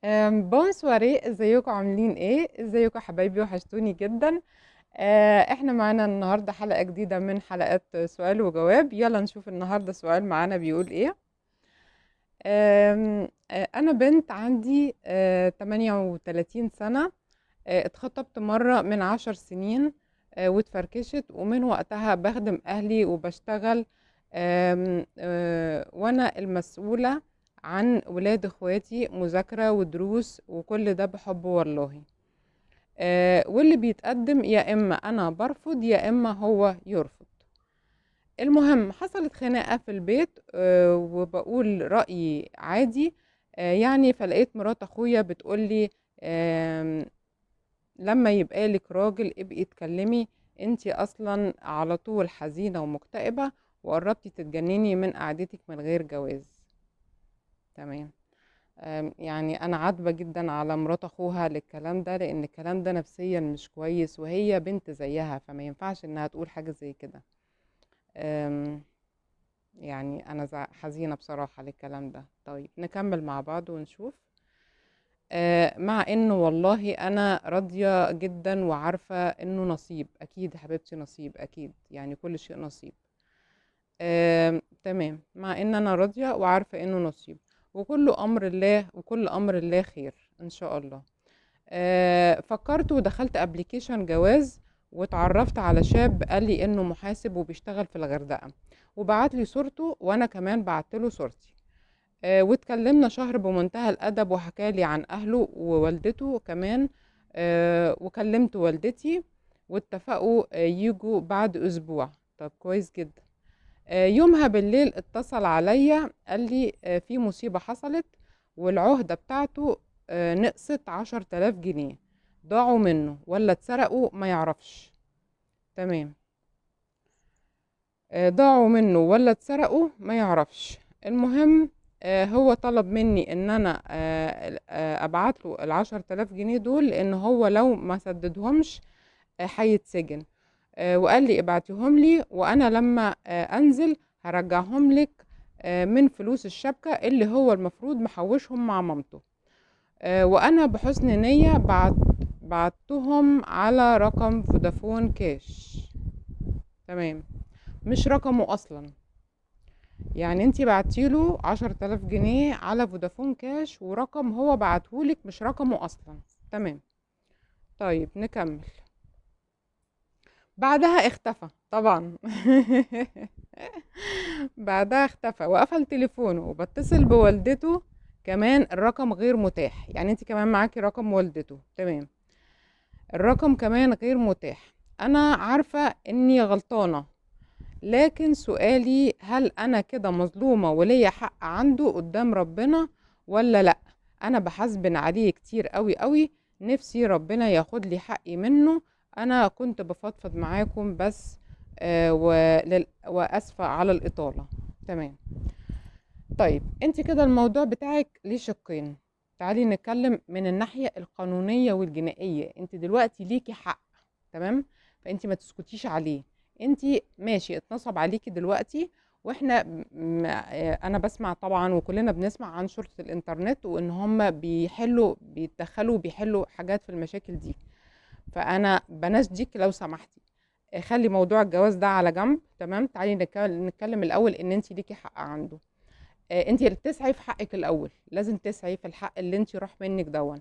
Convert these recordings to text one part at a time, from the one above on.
Bonsoir، ازيكم؟ عاملين ايه؟ ازيكم حبايبي؟ وحشتوني جدا. احنا معانا النهارده حلقة جديدة من حلقات سؤال وجواب. يلا نشوف النهارده سؤال معانا بيقول ايه. انا بنت عندي 38 سنة. اتخطبت مرة من 10 سنين، واتفركشت، ومن وقتها بخدم اهلي وبشتغل، آم، آه، وانا المسؤولة عن ولاد اخواتي، مذاكرة ودروس وكل ده بحب والله. واللي بيتقدم يا اما انا برفض يا اما هو يرفض. المهم حصلت خناقة في البيت، وبقول رأيي عادي، فلقيت مرات اخويا بتقولي، لما يبقى لك راجل ابقي اتكلمي، انتي اصلا على طول حزينة ومكتئبة وقربتي تتجنني من قعدتك من غير جواز. تمام. انا عاتبة جدا على مرات اخوها للكلام ده، لان الكلام ده نفسيا مش كويس، وهي بنت زيها فما ينفعش انها تقول حاجة زي كده. انا حزينة بصراحة للكلام ده. طيب نكمل مع بعض ونشوف. مع انه والله انا راضية جدا وعارفة انه نصيب، اكيد يا حبيبتي نصيب، اكيد، كل شيء نصيب. تمام. مع ان انا راضية وعارفة انه نصيب، وكل امر الله، وكل امر الله خير ان شاء الله. فكرت ودخلت application جواز، واتعرفت على شاب قال لي انه محاسب وبيشتغل في الغردقة، وبعت لي صورته وانا كمان بعت له صورتي. واتكلمنا شهر بمنتهى الادب، وحكى لي عن اهله ووالدته كمان، وكلمت والدتي واتفقوا، يجوا بعد اسبوع. طب كويس جدا. يومها بالليل اتصل عليا قال لي، في مصيبة حصلت، والعهدة بتاعته، نقصت 10,000 جنيه، ضاعوا منه ولا اتسرقوا ما يعرفش. تمام. ضاعوا منه ولا اتسرقوا ما يعرفش. المهم، هو طلب مني ان انا، ابعت له 10,000 جنيه دول، لان هو لو ما سددهمش، هيتسجن. وقال لي ابعتيهم لي، وانا لما، انزل هرجعهم لك، من فلوس الشبكة اللي هو المفروض محوشهم مع مامته. وانا بحسن نية بعتهم على رقم فودافون كاش. تمام. مش رقمه اصلا، انتي بعتيله 10,000 جنيه على فودافون كاش، ورقم هو بعتهولك مش رقمه اصلا. تمام. طيب نكمل. بعدها اختفى طبعا. بعدها اختفى وقفل تليفونه، وبتصل بوالدته كمان الرقم غير متاح. انت كمان معاكي رقم والدته. تمام. الرقم كمان غير متاح. انا عارفة اني غلطانة، لكن سؤالي هل انا كده مظلومة وليا حق عنده قدام ربنا ولا لا؟ انا بحاسبن عليه كتير قوي قوي، نفسي ربنا ياخد لي حقي منه. انا كنت بفضفض معاكم بس، واسفة على الاطالة. تمام. طيب انت كده الموضوع بتاعك ليه شقين. تعالي نتكلم من الناحية القانونية والجنائية. انت دلوقتي ليكي حق، تمام، فانت ما تسكتيش عليه. انت ماشي اتنصب عليكي دلوقتي، واحنا انا بسمع طبعا وكلنا بنسمع عن شرطة الانترنت وان هم بيتدخلوا وبيحلوا حاجات في المشاكل دي. فانا بناشدك لو سمحتي خلي موضوع الجواز ده على جنب. تمام. تعالي نتكلم الاول ان انت ليكي حق عنده. انت اللي تسعي في حقك الاول، لازم تسعي في الحق اللي انت راح منك دون.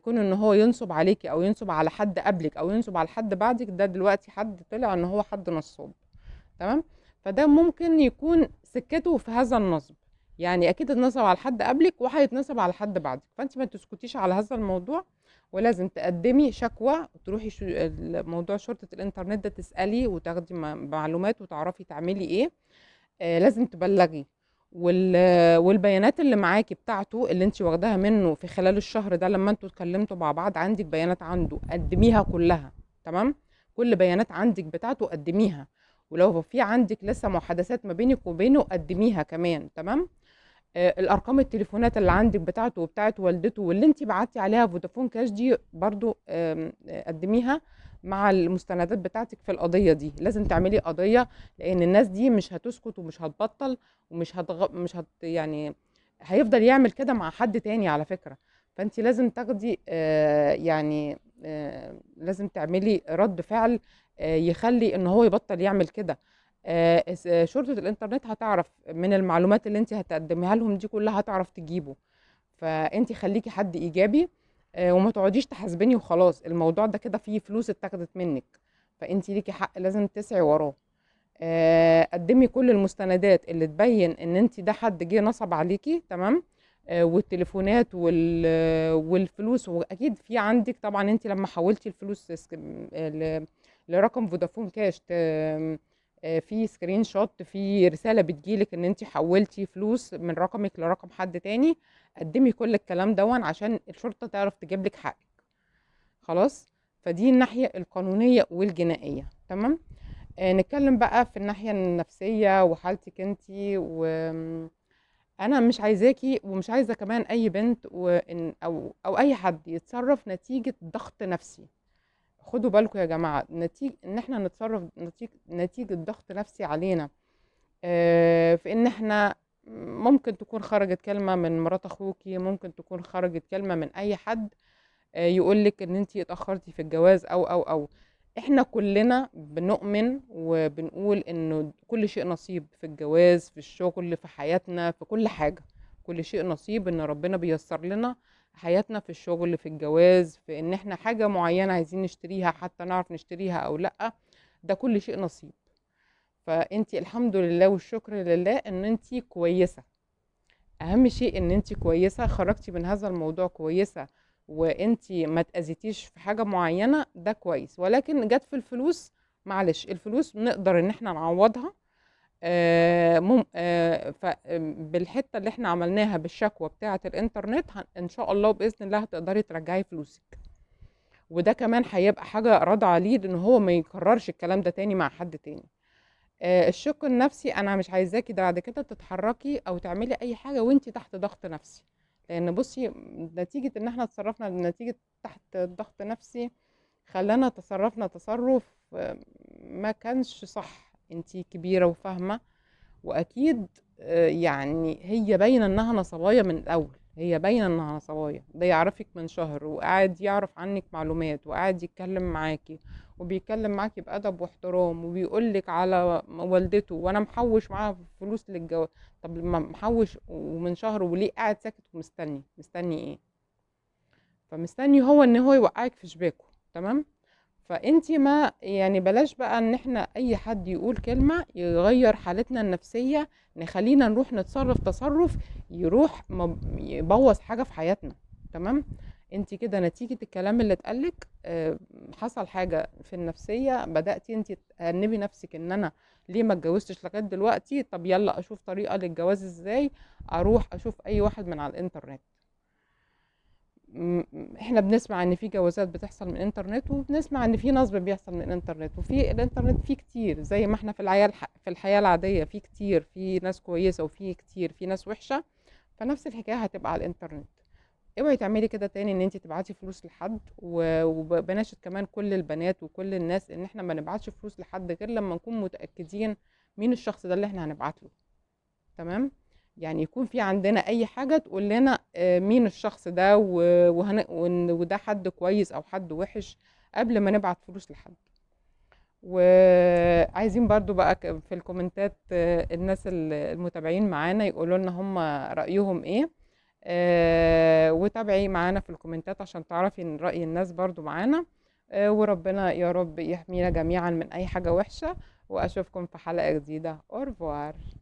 كون ان هو ينصب عليكي او ينصب على حد قبلك او ينصب على حد بعدك، ده دلوقتي حد طلع ان هو حد نصاب. تمام. فده ممكن يكون سكته في هذا النصب، اكيد اتنصب على حد قبلك وهيتنصب على حد بعدك، فانت ما تسكتيش على هذا الموضوع، ولازم تقدمي شكوى وتروحي موضوع شرطة الانترنت ده، تسألي وتاخدي معلومات وتعرفي تعملي ايه. لازم تبلغي، والبيانات اللي معاكي بتاعته اللي انت واخداها منه في خلال الشهر ده لما انتوا اتكلمتوا مع بعض، عندك بيانات عنده قدميها كلها. تمام. كل بيانات عندك بتاعته قدميها، ولو في عندك لسه محادثات ما بينك وبينه قدميها كمان. تمام. الارقام التليفونات اللي عندك بتاعته وبتاعت والدته واللي انت بعتي عليها فودافون كاش دي برضو، قدميها مع المستندات بتاعتك في القضية دي. لازم تعملي قضية، لان الناس دي مش هتسكت ومش هتبطل ومش هتغ-، مش هت-، يعني هيفضل يعمل كده مع حد تاني على فكرة. فانت لازم تاخدي يعني لازم تعملي رد فعل يخلي ان هو يبطل يعمل كده. شرطة الانترنت هتعرف من المعلومات اللي انت هتقدميها لهم دي كلها، هتعرف تجيبه. فانت خليكي حد ايجابي، وما تقعديش تحاسبيني وخلاص، الموضوع ده كده فيه فلوس اتاخدت منك، فانت ليكي حق لازم تسعي وراه. قدمي كل المستندات اللي تبين ان انت ده حد جه نصب عليكي، تمام؟ والتليفونات والفلوس، واكيد في عندك طبعا انت لما حولتي الفلوس لرقم فودافون كاش، في screenshot، في رسالة بتجيلك ان انت حولتي فلوس من رقمك لرقم حد تاني. قدمي كل الكلام دون عشان الشرطة تعرف تجيب لك حقك. خلاص، فدي الناحية القانونية والجنائية، تمام؟ نتكلم بقى في الناحية النفسية وحالتك انتي. انا مش عايزاكي ومش عايزة كمان اي بنت او اي حد يتصرف نتيجة ضغط نفسي. خدوا بالكم يا جماعة، نتيجة ان احنا نتصرف نتيجة ضغط نفسي علينا، في ان احنا ممكن تكون خرجت كلمة من مرات اخوكي، ممكن تكون خرجت كلمة من اي حد، يقولك ان انتي اتأخرتي في الجواز او او او. احنا كلنا بنؤمن وبنقول انه كل شيء نصيب في الجواز، في الشغل، في حياتنا، في كل حاجة، كل شيء نصيب، ان ربنا بيسر لنا حياتنا في الشغل، في الجواز، في ان احنا حاجة معينة عايزين نشتريها حتى نعرف نشتريها او لا، ده كل شيء نصيب. فانتي الحمد لله والشكر لله ان انتي كويسة، اهم شيء ان انتي كويسة، خرجتي من هذا الموضوع كويسة، وانتي ما تأذيتيش في حاجة معينة، ده كويس. ولكن جت في الفلوس، معلش الفلوس نقدر ان احنا نعوضها، بالحتة اللي احنا عملناها بالشكوى بتاعة الانترنت، ان شاء الله بإذن الله هتقدري ترجعي فلوسك، وده كمان هيبقى حاجة رادعة ليه ان هو ما يكررش الكلام ده تاني مع حد تاني. الشق النفسي انا مش عايزاكي ده بعد كده تتحركي او تعملي اي حاجة وانتي تحت ضغط نفسي، لان بصي نتيجة ان احنا تصرفنا نتيجة تحت ضغط نفسي خلانا تصرفنا تصرف ما كانش صح. انتي كبيرة وفاهمة، واكيد يعني هي باينة انها نصبايا من الاول، هي باينة انها نصبايا، ده يعرفك من شهر وقاعد يعرف عنك معلومات وقاعد يتكلم معاكي وبيتكلم معاكي بأدب واحترام وبيقولك على والدته وانا محوش معاها فلوس للجواز. طب لما محوش ومن شهر وليه قاعد ساكت ومستني؟ مستني ايه؟ فمستني هو ان هو يوقعك في شباكه، تمام؟ فانتي ما يعني بلاش بقى ان احنا اي حد يقول كلمة يغير حالتنا النفسية، نخلينا نروح نتصرف تصرف يروح يبوظ حاجة في حياتنا، تمام؟ انتي كده نتيجة الكلام اللي اتقالك، حصل حاجة في النفسية، بدأتي انتي تأنبي نفسك ان انا ليه ما اتجوزتش لغاية دلوقتي، طب يلا اشوف طريقة للجواز ازاي، اروح اشوف اي واحد من على الانترنت. احنا بنسمع ان في جوازات بتحصل من الانترنت، وبنسمع ان في نصب بيحصل من الانترنت، وفي الانترنت فيه كتير زي ما احنا في الحياة العادية في كتير، في ناس كويسة وفي كتير في ناس وحشة، فنفس الحكاية هتبقى على الانترنت. اوعي تعملي كده تاني ان انت تبعتي فلوس لحد، وبناشد كمان كل البنات وكل الناس ان احنا ما نبعتش فلوس لحد غير لما نكون متأكدين مين الشخص ده اللي احنا هنبعت له، تمام؟ يعني يكون في عندنا اي حاجة تقول لنا مين الشخص ده وده حد كويس او حد وحش قبل ما نبعت فلوس لحد. وعايزين برضو بقى في الكومنتات، الناس المتابعين معانا يقولوا لنا هم رأيهم ايه، وتابعي معانا في الكومنتات عشان تعرفي ان رأي الناس برضو معانا، وربنا يا رب يحمينا جميعا من اي حاجة وحشة، واشوفكم في حلقة جديدة. au revoir.